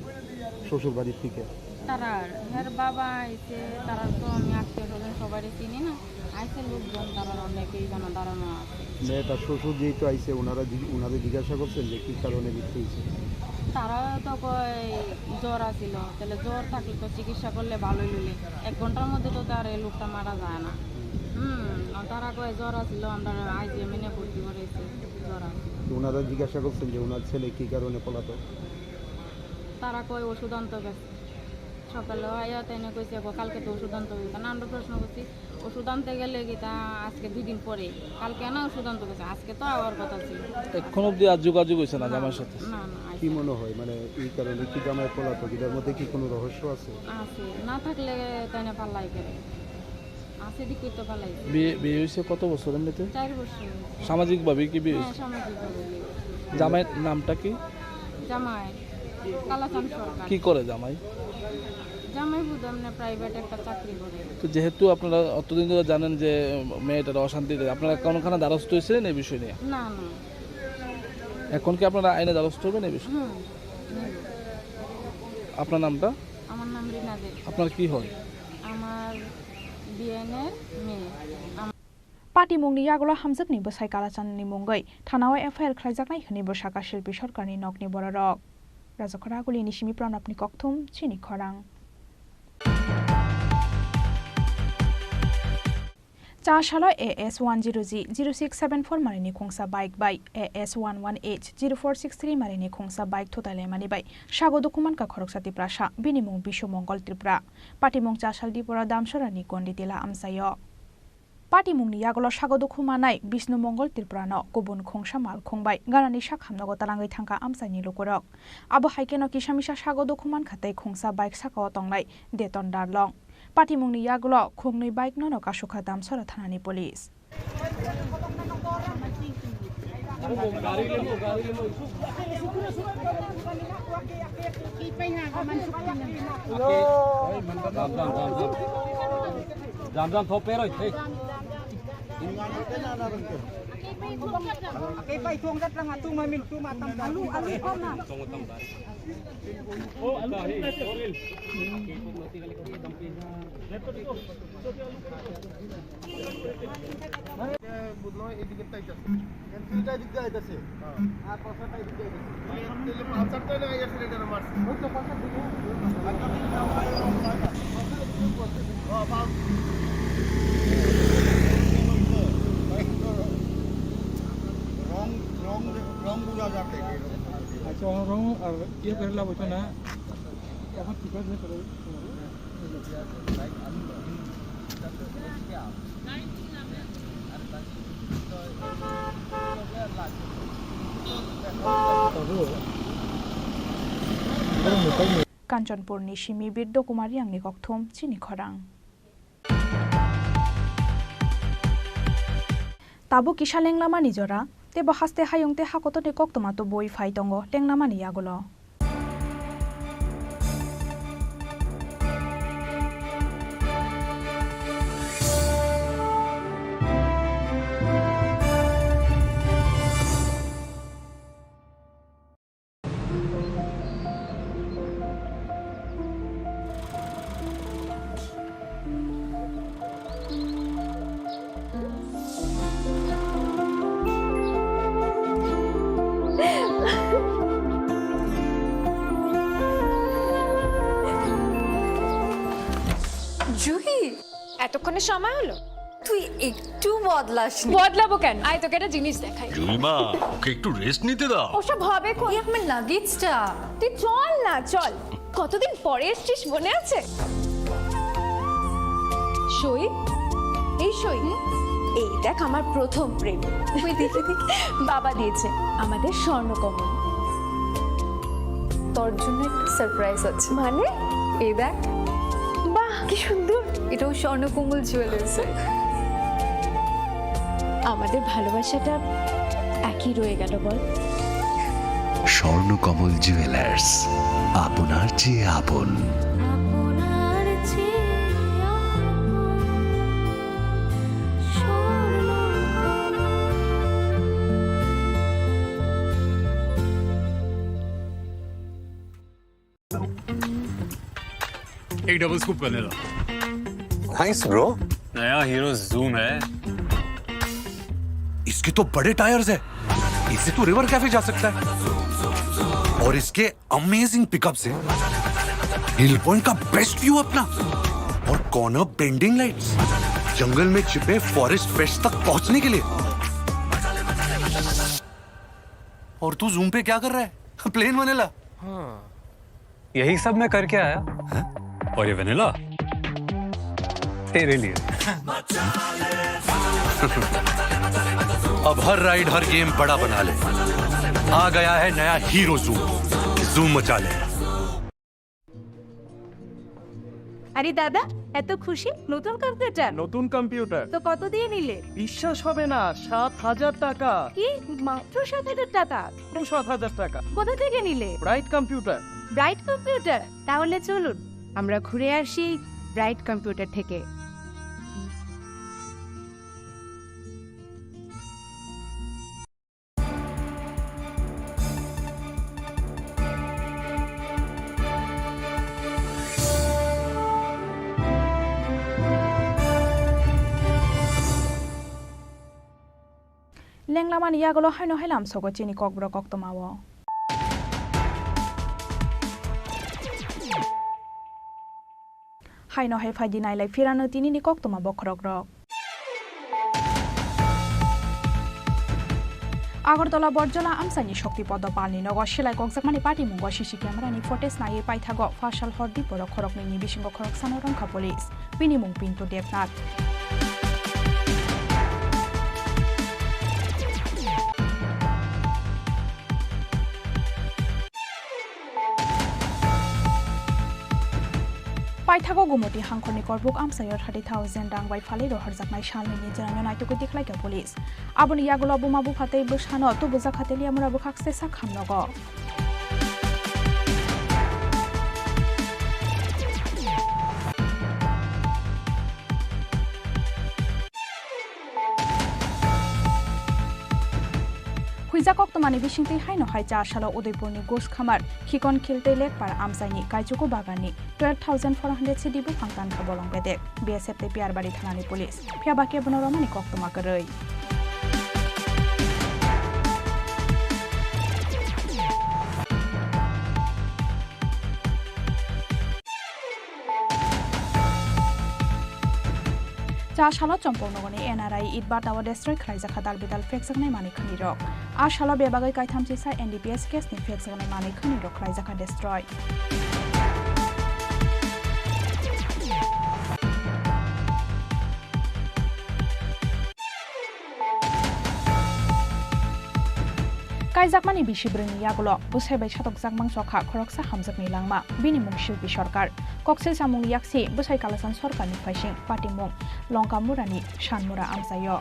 শ্বশুর বাড়ি থেকে? তারার, হের বাবা আইছে, তারার তো আমি আত্মীয় স্বজন সবারই চিনি না। আইছে লোকজন, তারার অনেকেই জানা দাঁড়ানো আছে। মেয়েটার শ্বশুর যেহেতু আইছে, ওনারা জি-, ওনারে জিজ্ঞাসা করছেন যে কি কারণে মৃত্যু হয়েছে? তারা তো কয় জ্বর আছিল, তাহলে জ্বর থাকলে তো চিকিৎসা করলে ভালোই হইলে, এক ঘন্টার মধ্যে তো তার এই লোকটা মারা যায় না। হুম, আর তারা কয় জ্বর আছিল, আমরা আইজিএম এ নিয়ে ভর্তি করেছি। তো ওনারা জিজ্ঞাসা করছেন যে ওনার ছেলে কি কারণে পলাতক? তারা কয় ওষুধ আনতে গেছে। সকালে আয়া তাইনে কইছে, "গো, কালকে তো ওষুধ আনতে হবে।" কারণ আমরা প্রশ্ন করছি, "ওষুধ আনতে গেলে কি তা আজকে দুই দিন পরে? কালকে না ওষুধ আনতে গেছে, আজকে তো আওয়ার কথা ছিল।" এখন অবধি আর যোগাযোগ হয়েছে না না, জামাইয়ের সাথে? না, না, কি আজকে মনে হয়, মানে, এই কারণে কি জামাই পলাতক? এটার মধ্যে কি কোনো রহস্য আছে? আছে, না থাকলে তাইনে পাল্লাই করে। আছে, দিক করতে পাল্লাই। বিয়ে, বিয়ে হয়েছে কত বছর এমনিতে? চার বছর হয়েছে। সামাজিকভাবে কি বিয়ে হ্যাঁ, হয়েছে? সামাজিকভাবে বিয়ে হয়েছে। জামাইয়ের নামটা কি? জামাই কালাচাঁদ সরকার। কি করে জামাই? জামাই বুধ এমনি প্রাইভেট একটা চাকরি করে। তো যেহেতু আপনারা অতদিন ধরে জানেন যে মেয়েটার অশান্তি, আপনারা কোনোখানে দ্বারস্থ হয়েছিলেন এই বিষয় নিয়ে? না, না। এখন কি আপনারা আইনে দ্বারস্থ হবেন এই বিষয়ে? হুম, হুম। আপনার নামটা? আমার নাম রিনা দে। আপনার কি হয়? আমার বিএনএর মেয়ে। আম- Patimungni yagulo hamjakni bwsai Kalachandni mungwi thanao F I R khlaijaknai hwnwi bwsaka Shilpi Sarkarni nokni bororok. Rajakhora Agulini simi Pranabni kokthum chini khorang. Chasalo A S one zero G zero six seven four marini khungsa bike bai A S one one H zero four six three marini khungsa bike thutai laimani bai sago dukhu mankha khoroksa Tiprasa, bini mung Bishu Mongol Tripura. Patimung Chasal Dipura Damsorani Gondi Tila amchaio. Patimungni yagulo sago dukhu manai Bishnu Mongol Tripurano kubun khungsa malkhung bai ganani sak hamnogo talangwi thangkha amchaini lukurok. Abo hai kheno kisa misa sago dukhu mankha tei khungsa bike sakao tongnai Deton Darlong. Patimungni yagulo khungnwi bike nono kasukha Damsora thanani police. Jam jam thop peroi, hey. বুঝলো, এদিকে তাই যাচ্ছে। এন্ট্রিটা এদিক দিয়ে আইতাছে। হ্যাঁ। আর পাঁচটা এদিক দিয়ে আইতাছে। তাহলে পালসারটা না, এই accelerator-এ মারছে। ওই তো পালসার দিকে। হ্যাঁ, পাল-, রং, রং, রং বুঝা যাচ্ছে। আচ্ছা, রং আর ইয়ে করে লাভ হইতো না। এখন ঠিক আছে, করে। Nineteen আমি, আমি, Kanchanpurni simi Birdo Kumar Riyangni kokthum chini khorang. Tabuk kisa lenglamani jora, teibo haste hayung tei hakotorni koktwma tubui phai tongo lenglamani yagulo. Juhi, এতক্ষণে সময় হলো? তুই একটু বদলাসনি। বদলাবো কেন? আয়, তোকে একটা জিনিস দেখাই। জুইমা, ওকে একটু রেস্ট নিতে দাও। ওসব হবে কোন? এই আমার লাগেজটা। তুই চল না, চল। কতদিন পরে এসছিস, মনে আছে? সই, এই সই, এই দেখ আমার প্রথম প্রেম। তুই দেখে দেখে বাবা দিয়েছে আমাদের স্বর্ণকমল। তোর জন্য একটা সারপ্রাইজ আছে। মানে? এই দেখ। বাহ, কি সুন্দর। এটাও স্বর্ণকমল জুয়েলার্সের। আমাদের ভালোবাসাটা একই রয়ে গেল, বল? স্বর্ণকমল জুয়েলার্স, আপনার চেয়ে আপন। एक double scoop vanilla. Thanks bro. नया हीरो जूम है। इसके तो बड़े टायर्स है, इससे तो रिवर कैफे जा सकता है। और इसके अमेजिंग पिकअप्स है, हिल पॉइंट का बेस्ट व्यू अपना, और कॉर्नर बेंडिंग लाइट्स, जंगल में छिपे फॉरेस्ट फ्रेश तक पहुंचने के लिए। और तू जूम पे क्या कर रहा है? Plane vanilla. हाँ। यही सब मैं करके आया। हैं? और ये वनीला? तेरे लिए। अब हर राइड, हर गेम बड़ा बना ले। आ गया है नया हीरो जूम। जूम मचा ले। আরে দাদা, এত খুশি? নতুন কম্পিউটার? নতুন কম্পিউটার। তো কত দিয়ে নিলে? বিশ্বাস হবে না, সাত হাজার টাকা। কি? মাত্র সাত হাজার টাকা? সাত হাজার টাকা। কোথা থেকে নিলে? Bright computer. Bright computer? তাহলে চলুন, আমরা ঘুরে আসি ব্রাইট কম্পিউটার থেকে। Lenglamani yagulo haino hai lamsogo chini kokborok koktwmao. Haino hai phaidi nailai phirano tinini koktwma bokhorokrok. Agartala Borjola amchaini Shakti Podo palni nogo silai kokjakmani patimungo C C camera ni footage naiwi paithago phasal hor dipborok khoroknwini bisingo khoroksano romkha police. Bini mung Pintu Debnath. Paithago Gumoti hangkhorni korbuk amchaio thirty thousand rang bai phalwi rohorjaknai salnwini chwraino naitugwi tikhlaikha police. Aboni yagulo buma bupha tei bwsano tubujak kha tei liamura bwkhak se sak hamnogo. Huijak koktwmani bisingtwi haino hai char salo Udaipurni Goskhamar, Khikonkhil tei Lekpar amchaini Kaichuku baganni twelve thousand four hundred sidi buphang tankha bolong bedek, B S F tei Piyarbari thanani police. Phiya ba kebono romani koktwma kwrwi. Cha salo Chompoknogorni N R I Itbata o destroy khlaijakha dalbidal phekjaknai manwi khwnirok. A salo bebagwi kaitham chisa N D P S case ni phekjaknai manwi khwnirok khlaijakha destroy. Kaijakmani bisi brwini yagulo bwsai bai satokjak mangso kha khoroksa hamjakni langma, bini mung Shilpi Sarkar. Koksil chamungni yaksi bwsai Kalasan Sarkarni phaising patimung Longkamurani Sanmura amchaio.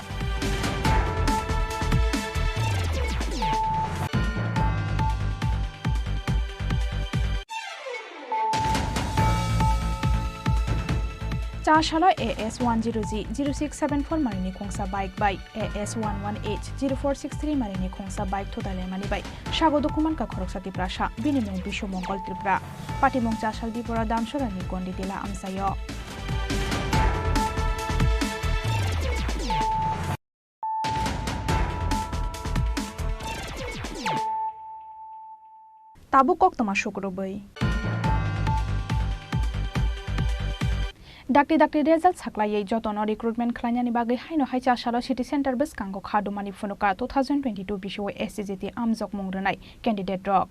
Chasalo A S one zero G zero six seven four marini khungsa bike bai A S one one H zero four six three marini khungsa bike thutai laimani bai sago dukhu mankha khoroksa Tiprasa, bini mung Bishu Mongol Tripura. Patimung Chasal Dipora Damsorani Gondi Tila amchaio. Tabuk koktwma sukrubwi. Dakti dakti result saklaiwi jotono recruitment khlainani bagwi haino hai Chasalo city center bwskango kha dumani phunuka two thousand twenty-two bisio S T G T amjokmung rwnai candidate rok.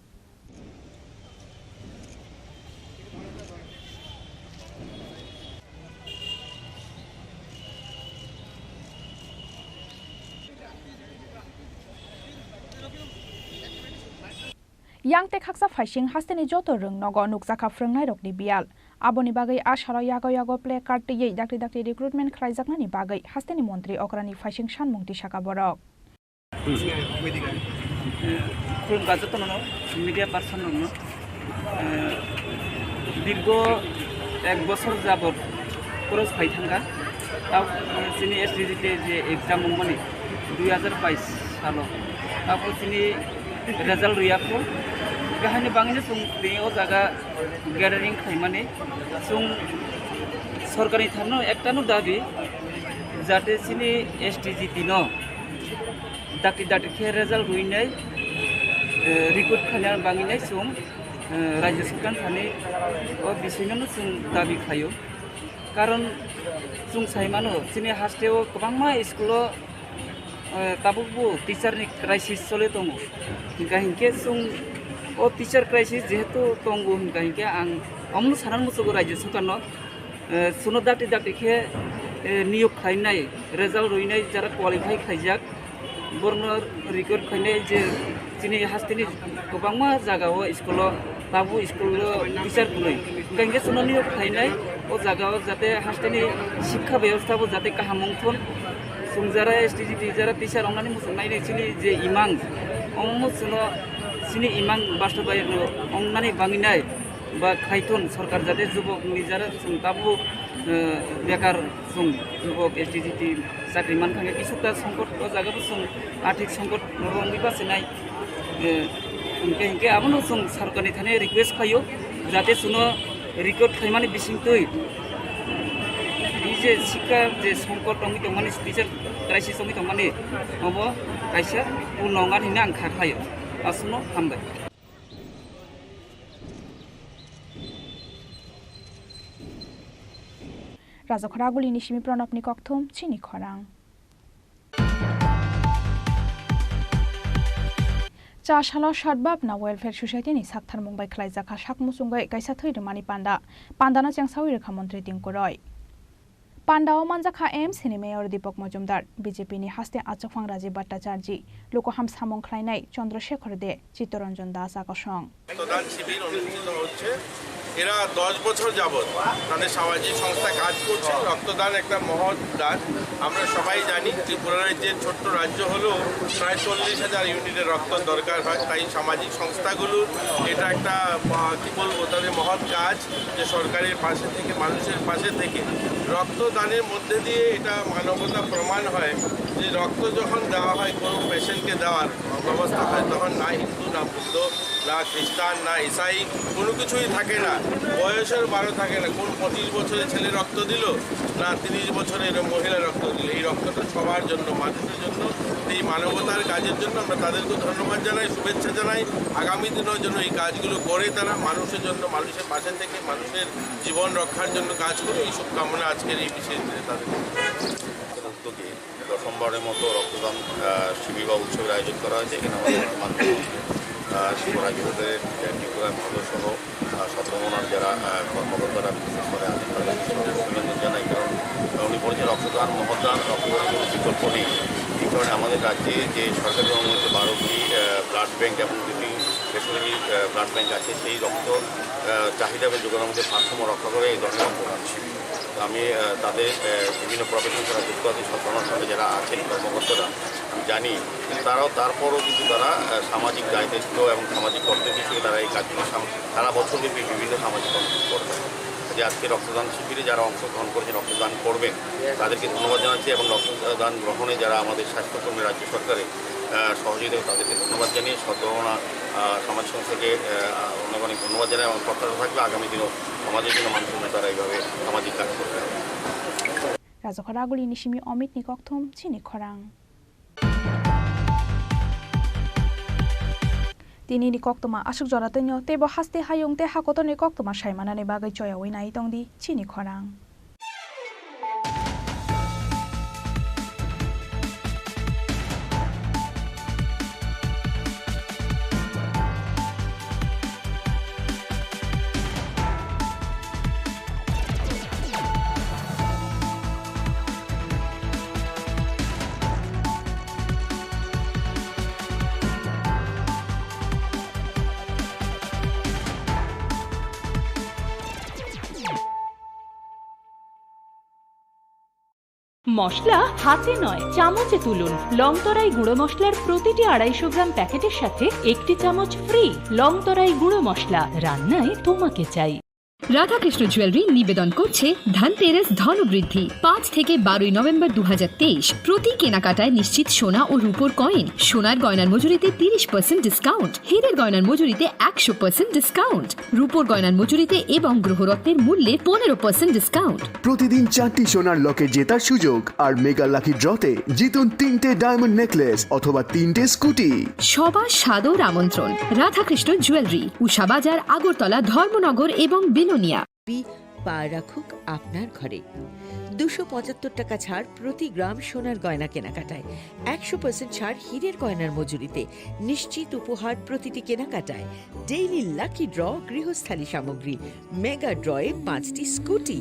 Yang tei khaksa phaising hasteni joto rwng nogo nukjakha phrwngnairokni biyal. Aboni bagwi asalo yago yago play card twiwi dakti dakti recruitment khlaijaknani bagwi hasteni montri okrani phaising sanmung tisaka borok. Khulumkha jotono media person rokno, eh, dirgo ek bosor jabot cross phai thangkha. Tao, eh, chini S T G T je exam wngmani dui hazar bais salo, tao chini result riyakho. Kahini bangino chwng tini o jaga gathering khaimani chwng sorkarni tharno ektano dabi jate chini S T G T no dakti dakti khe result rwinai, eh, recruit khaina bangwinai chwng, eh, Rajya Sarkar thani o bisingno chwng dabi khlaio. Karon chwng sai mano, chini haste o kwbangma school o, eh, tabukbo teacher ni crisis choli tongo. Hinkha hinkhe chwng o teacher crisis jehetu tongo hinkha hinkhe ang omono sanani muchugo Rajya Sarkar no. Eh, suno dakti dakti khe, eh, niyok khlainai, result rwinai, jara qualify khlaijak, borno record khlainai je chini hasteni kwbangma jaga o school o, tabuk school o teacher kwrwi. Hinkha hinkhe suno niyok khlainai, o jaga o jate hasteni sikha bebostha bo jate kaham wngthon. Chwng jara S T G T jara teacher wngnani muchung nainai chini je imang, omo muchuno chini imang bastobayan wngnani bangwinai. Ba khaithon sorkar jate jubok ni jara chwng tabuk, eh, bekar chwng jubok S T G T chakri mankha khe kisukta songkot o jaga bo chwng athik songkot rwngwi bachinai, eh, hinkhe hinkhe abono chwng sorkar ni thani request khlaio jate chwngno record khlaimani bisingtwi e je sikha je songkot tongwi tongmani, teacher crisis tongwi tongmani obo kaisa purno wngnani hinwi ang kha khlaio. Aswkno hambai. Rajakhor Agulini simi Pranabni kokthum chini khorang. Chasalo Sadbhabna Welfare Society ni saktharmung bai khlaijak kha sak muchungwi kaisa thwi rwmani panda. Pandano chengsawi rwkha Montri Tinku Roy. Pandao manjakha M C ni Mayor Deepak Majumdar, B J P ni haste achukphang Rajiv Bhattacharjee, lukuham samung khlainai Chandra Shekhar De, Chittaranjan Das akosong. রক্তদান শিবির অনুষ্ঠিত হচ্ছে। এরা দশ বছর যাবত তাদের সামাজিক সংস্থা কাজ করছে। রক্তদান একটা মহৎ দান। আমরা সবাই জানি ত্রিপুরা রাজ্যের ছোট্ট রাজ্য হলেও প্রায় চল্লিশ হাজার ইউনিটের রক্ত দরকার হয়, তাই সামাজিক সংস্থাগুলোর এটা একটা, আহ, কি বলবো, তাদের মহৎ কাজ। যে সরকারের পাশে থেকে, মানুষের পাশে থেকে রক্তদানের মধ্যে দিয়ে এটা মানবতা প্রমাণ হয় যে রক্ত যখন দেওয়া হয় কোনো পেশেন্টকে দেওয়ার ব্যবস্থা হয়, তখন না হিন্দু, না বুদ্ধ, না খ্রিস্টান, না ইসাই, কোনো কিছুই থাকে না। বয়সের বারো থাকে না, কোন পঁচিশ বছরের ছেলে রক্ত দিল, না তিরিশ বছরের মহিলা রক্ত দিল। এই রক্তটা সবার জন্য, মানুষের জন্য, এই মানবতার কাজের জন্য আমরা তাদেরকে ধন্যবাদ জানাই, শুভেচ্ছা জানাই। আগামী দিনেও যেন এই কাজগুলো করে তারা মানুষের জন্য, মানুষের পাশে থেকে মানুষের জীবন রক্ষার জন্য কাজ করে, এই শুভকামনা আজকের এই বিশেষ দিনে তাদের। উদ্যোগে প্রথমবারের মতো রক্তদান, আহ, শিবির বা উৎসবের আয়োজন করা হয়েছে। এখানে আমাদের মাননীয়, আহ, শিবরাজ মহোদয়, আহ, ত্রিপুরা মহোদয় সহ, আহ, সদ্ভাবনার যারা, আহ, কর্মকর্তারা বিশেষ করে আছেন, তাদের সকলকে অভিনন্দন জানাই। কারণ উনি বলেছেন, রক্তদান মহৎ দান, রক্তদান কোনো বিকল্প নেই। এই কারণে আমাদের রাজ্যে যে সরকারি অনুমোদিত বারোটি, আহ, ব্লাড ব্যাংক এবং দুটি বেসরকারি, আহ, ব্লাড ব্যাংক আছে, সেই রক্ত, আহ, চাহিদা এবং যোগানের মধ্যে ভারসাম্য রক্ষা করে এই ধরনের রক্তদান শিবির। তো আমি, আহ, তাদের, আহ, বিভিন্ন প্রফেশন যারা যুক্ত আছেন, সব ধর্মসংঘে যারা আছেন কর্মকর্তারা, আমি জানি, কিন্তু তারাও, তারপরও কিন্তু তারা, আহ, সামাজিক দায়িত্ব এবং সামাজিক কর্তব্য হিসেবে তারা এই কাজগুলো সাম-, সারা বছরব্যাপী বিভিন্ন সামাজিক কর্মসূচি করে থাকে। যে আজকে রক্তদান শিবিরে যারা অংশগ্রহণ করেছেন, রক্তদান করবেন, তাদেরকে ধন্যবাদ জানাচ্ছি এবং রক্তদান গ্রহণে যারা আমাদের স্বাস্থ্যকর্মী রাজ্য সরকারের, আহ, সহযোগিতা, তাদেরকে ধন্যবাদ জানিয়ে সদ্ভাবনা, আহ, সমাজ সংস্থাকে, আহ, অনেক অনেক ধন্যবাদ জানাই এবং প্রত্যাশা থাকবে আগামী দিনেও সমাজের জন্য মানুষের জন্য তারা এইভাবে সামাজিক কাজ করবে। Rajakhor Agulini simi Omitni kokthum chini khorang. Tinini koktwma aswk jora twino, teibo haste hayung tei hakotorni koktwma saimanani bagwi choyaui nai tongdi chini khorang. মশলা হাতে নয়, চামচে তুলুন। লংতরাই গুঁড়ো মশলার প্রতিটি আড়াইশো গ্রাম প্যাকেটের সাথে একটি চামচ ফ্রি। লংতরাই গুঁড়ো মশলা, রান্নায় তোমাকে চাই। রাধাকৃষ্ণ জুয়েলারি নিবেদন করছে ধনতেরাস ধনবৃদ্ধি। পাঁচ থেকে বারোই নভেম্বর দু হাজার তেইশ। প্রতি কেনাকাটায় নিশ্চিত সোনা ও রূপোর কয়েন, সোনার গয়নার মজুরিতে তিরিশ পার্সেন্ট ডিসকাউন্ট, হীরের গয়নার মজুরিতে একশো পার্সেন্ট ডিসকাউন্ট, রূপোর গয়নার মজুরিতে এবং গ্রহরত্নের মূল্যে পনেরো পার্সেন্ট ডিসকাউন্ট। প্রতিদিন চারটি সোনার লকেট জেতার সুযোগ আর মেগা লাকি ড্রতে জিতুন তিনটে ডায়মন্ড নেকলেস অথবা তিনটে স্কুটি। সবার সাদর আমন্ত্রণ রাধাকৃষ্ণ জুয়েলারি, উষা বাজার, আগরতলা, ধর্মনগর এবং বিলোনিয়া। পা রাখুক আপনার ঘরে। দুশো পঁচাত্তর টাকা ছাড় প্রতি গ্রাম সোনার গয়না কেনাকাটায়, একশো পার্সেন্ট ছাড় হীরের গয়নার মজুরিতে, নিশ্চিত উপহার প্রতিটি কেনাকাটায়, ডেইলি লাকি ড্র, গৃহস্থালী সামগ্রী, মেগা ড্রয়ে পাঁচটি স্কুটি।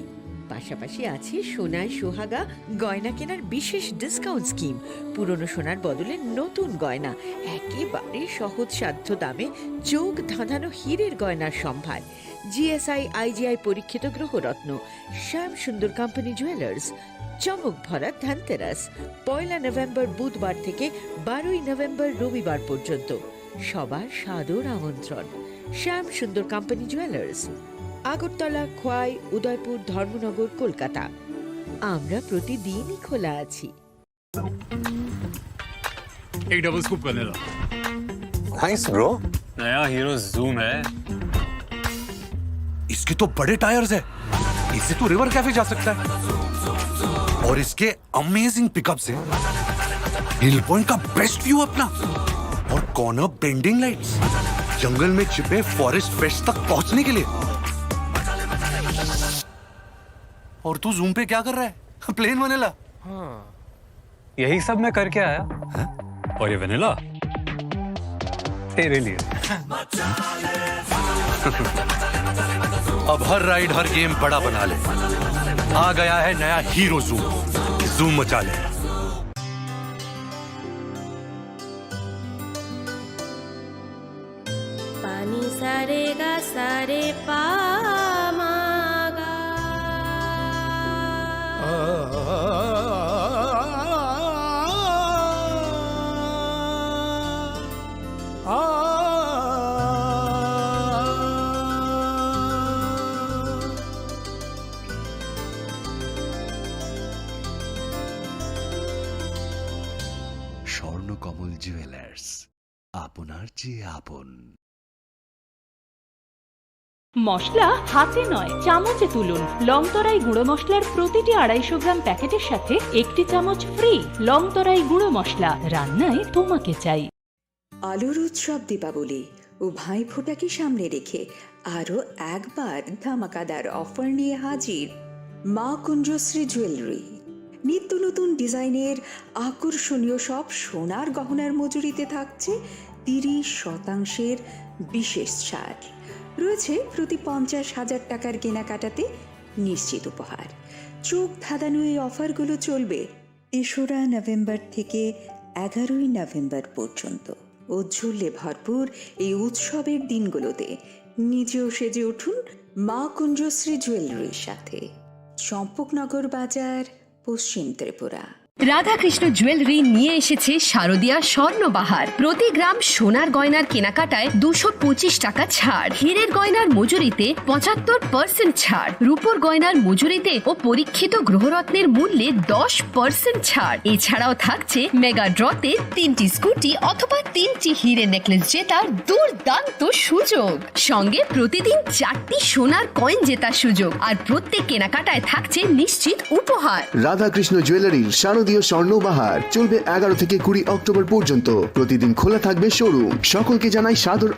পাশাপাশি আছে সোনায় সোহাগা গয়না কেনার বিশেষ ডিসকাউন্ট স্কিম। পুরনো সোনার বদলে নতুন গয়না, একেবারে সহজসাধ্য দামে চোখ ধাঁধানো হীরের গয়নার সম্ভার। জিএসআই আইজিআই পরীক্ষিত গ্রহরত্ন, শ্যাম সুন্দর কোম্পানি জুয়েলার্স, চমক ভরা ধনতেরাস, পয়লা নভেম্বর বুধবার থেকে বারোই নভেম্বর রবিবার পর্যন্ত। সবার সাদর আমন্ত্রণ। শ্যাম সুন্দর কোম্পানি জুয়েলার্স, আগরতলা, খোয়াই, উদয়পুর, ধর্মনগর, কলকাতা। আমরা প্রতিদিনই খোলা আছি। एक double scoop vanilla. Thanks, bro। नया हीरो जूम है। इसके तो बड़े टायर्स है, इससे तो रिवर कैफे जा सकता है। और इसके अमेजिंग पिकअप्स हैं, हिल पॉइंट का बेस्ट व्यू अपना, और कॉर्नर बेंडिंग लाइट्स, जंगल में छिपे फॉरेस्ट पेट्स तक पहुंचने के लिए। और तू जूम पे क्या कर रहा है? Plane vanilla. हाँ। यही सब मैं करके आया। हैं? और ये वनीला तेरे लिए। अब हर राइड, हर गेम बड़ा बना ले। आ गया है नया हीरो जूम। जूम मचा ले। Pani sare ga sare pa ma ga. Swarnakamal jewellers, আপনার চেয়ে আপন। মশলা হাতে নয়, চামচে তুলুন। লংতরাই গুঁড়ো মশলার প্রতিটি আড়াইশো গ্রাম প্যাকেটের সাথে একটি চামচ ফ্রি। লংতরাই গুঁড়ো মশলা, রান্নায় তোমাকে চাই। আলোর উৎসব দীপাবলি ও ভাইফোঁটাকে সামনে রেখে আরও একবার ধামাকাদার অফার নিয়ে হাজির মা কুঞ্জশ্রী জুয়েলারি। নিত্য নতুন ডিজাইনের আকর্ষণীয় সব সোনার গহনার মজুরিতে থাকছে তিরিশ শতাংশের বিশেষ ছাড়। রয়েছে প্রতি পঞ্চাশ হাজার টাকার কেনাকাটাতে নিশ্চিত উপহার। চোখ ধাঁধানো এই অফারগুলো চলবে তেসরা নভেম্বর থেকে এগারোই নভেম্বর পর্যন্ত উজ্জ্বলে ভরপুর এই উৎসবের দিনগুলোতে নিজেও সেজে উঠুন মা কুঞ্জশ্রী জুয়েলারির সাথে। চম্পকনগর বাজার, পশ্চিম ত্রিপুরা। রাধাকৃষ্ণ জুয়েলারি নিয়ে এসেছে শারদীয়া স্বর্ণবাহার। প্রতি গ্রাম সোনার গয়নার কেনাকাটায় দুশো পঁচিশ টাকা ছাড়, হীরের গয়নার মজুরিতে পঁচাত্তর পার্সেন্ট ছাড়, রূপোর গয়নার মজুরিতে ও পরীক্ষিত গ্রহরত্নের মূল্যে দশ পার্সেন্ট ছাড়। এছাড়াও থাকছে মেগা ড্রতে তিনটি স্কুটি অথবা তিনটি হীরে নেকলেস জেতার দুর্দান্ত সুযোগ। সঙ্গে প্রতিদিন চারটি সোনার কয়েন জেতার সুযোগ, আর প্রত্যেক কেনাকাটায় থাকছে নিশ্চিত উপহার। রাধাকৃষ্ণ জুয়েলারির শারদীয় স্বর্ণ বাহার চলবে এগারো থেকে কুড়ি অক্টোবর পর্যন্ত। প্রতিদিন খোলা থাকবে শোরুম। সকলকে জানাই সাদর